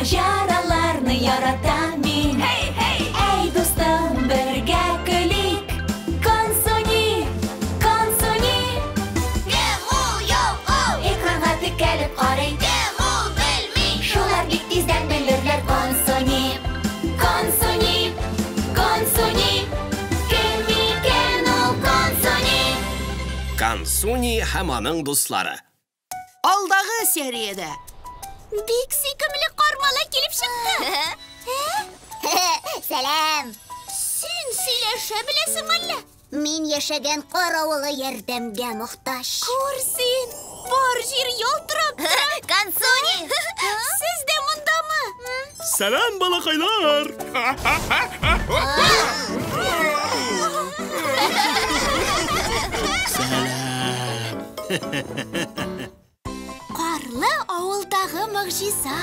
Маҗараларны яратам мин. Һей, һей! Әй, дустым, бергә көлик. Консуни, Консуни. Кем ул, юк ул? Экранга текәлеп карый. Кем ул, белми. Шулар бик тиздән белерләр. Консуни, Консуни, Консуни. Кем икән ул Консуни? Консуни һәм аның дуслары. Алдагы сериядә. Бик сөйкемле кармала килеп чыкты. Сәлам! Син сөйләшә беләсең әллә? Мин яшәгән кар авылы ярдәмгә мохтаҗ. Күр син, бар җир ялтырап тора. Консуни! Сез дә мондамы? Сәлам, балакайлар! Сәлам! Карлы авылдагы могҗиза.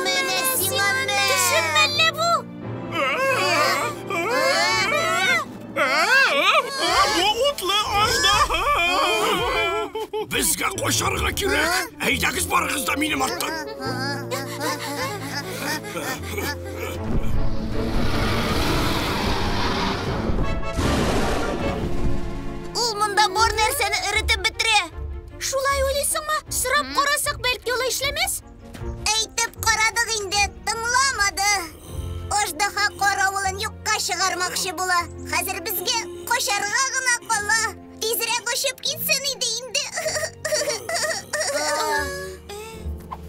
Менә сиңа мә! Төшемме әллә бу? Бу утлы аждаһа! Безгә качарга кирәк. Әйдәгез барыгыз да минем арттан. Ул монда бар нәрсәне эретеп бетерә. Шулай уйлыйсыңмы? Сорап карасак, бәлки алай эшләмәс? Әйтеп карадык инде, тыңламады. Аждаһа кар авылын юкка чыгармакчы була. Хәзер безгә качарга гына кала. Тизрәк очып китсен иде инде.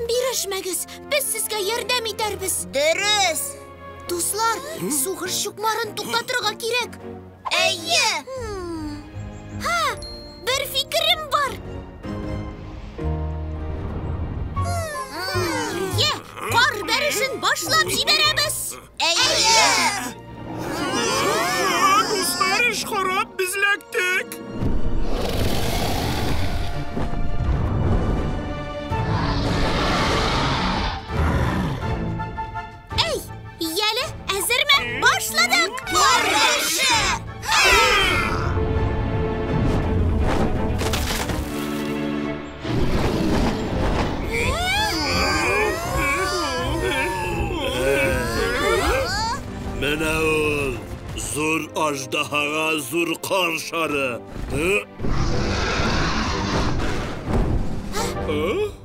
Бирешмәгез, без сезгә ярдәм итәрбез. Дөрес. Дуслар, сугыш чукмарын туктатырга кирәк. Әйе. Һа, бер фикерем бар. Йә, кар бәрешен башлап җибәрәбез. Әйе. Дуслар, эш харап, без эләктек. Әй, яле, әзерме? Башладык. Кар бәреше! Менә ул зур аждаһага зур кар шары.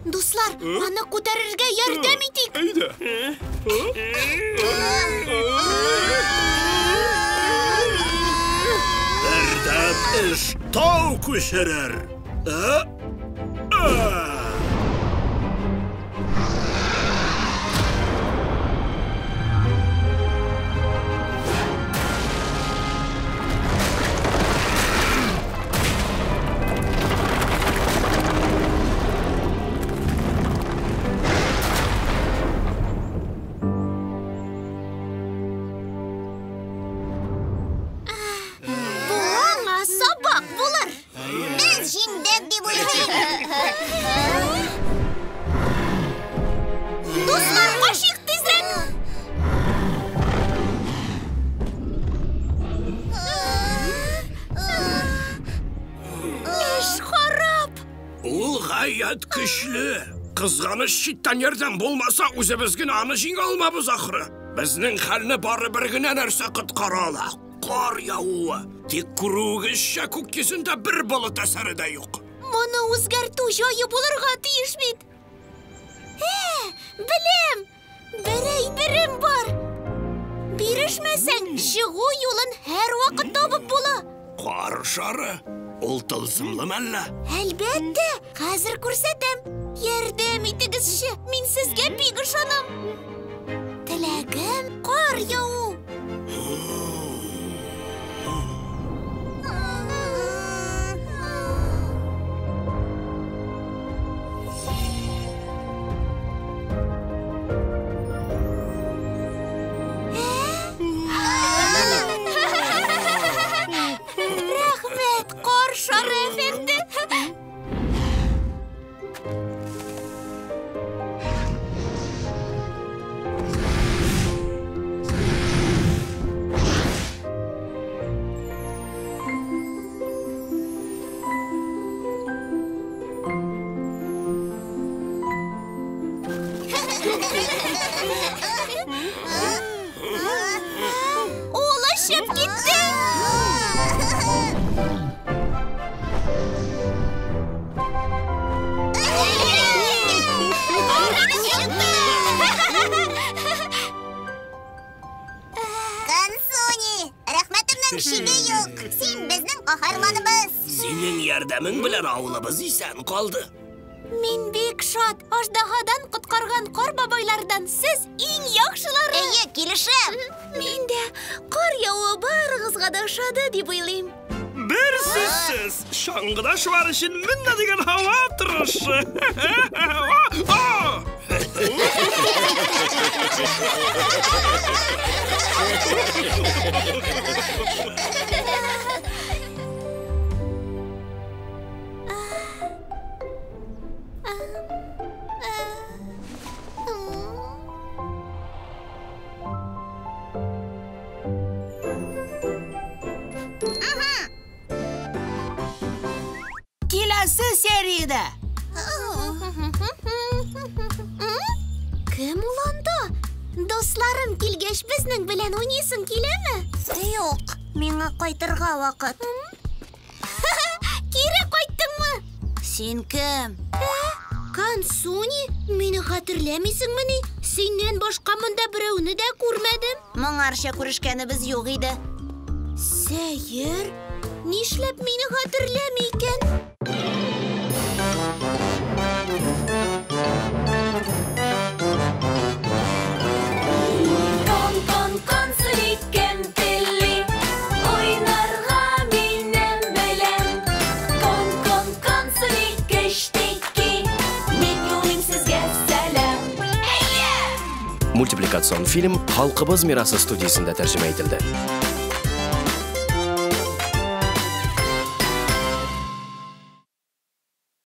Дуслар, аны күтәрергә ярдәм итик. Әйдә. Бердәм эш тау күчерер. Бу аңа сабак булыр. Без җиңдек дип уйлыйм. Дуслар, качыйк тизрәк. Эш харап. Ул гаять көчле. Кызганыч, читтән ярдәм булмаса, үзебез генә аны җиңә алмабыз ахры. Безнең хәлне бары бер генә нәрсә коткара ала. Кар явуы. Тик күрүегезчә, күк йөзендә бер болыт әсәре дә юк. Моны үзгәртү җае булырга тиеш бит. Беләм, бер әйберем бар. Бирешмәсәң, чыгу юлын һәрвакыт табып була. Кар шары. Ул тылсымлы мәллә? Әлбәттә, хәзер күрсәтәм. Ярдәм итегезче, мин сезгә бик ышанам. Теләгем кар яву. Рәхмәт, кар шары әфәнде. Ул очып китте. Консуни, рәхмәтемнең чиге юк. Син безнең каһарманыбыз. Синең ярдәмең белән авылыбыз исән калды. Мин бик шат. Аждаһадан коткарган кар бабайлардан сез иң яхшылары. Әйе, килешәм. Мин дә кар явуы барыгызга да ошады дип уйлыйм. Бер сүзсез, чаңгыда шуар өчен менә дигән һава торышы. Киләсе сериядә. Кем ул анда? Дусларым килгәч, безнең белән уйныйсың киләме? Юк, миңа кайтырга вакыт. Кире кайттыңмы? Син кем? Консуни, мине хәтерләмисеңмени? Синнән башка монда берәүне дә күрмәдем. Моңарча күрешкәнебез юк иде. Сәер, нишләп мине хәтерләми икән? Кон, кон, Консуни, кем тели? Уйнарга минем белән. Кон, кон, Консуни, кечтеки. Мин юлыйм сезгә сәлам. Мультипликацион фильм Халкыбыз мирасы студиясендә тәрҗемә ителде.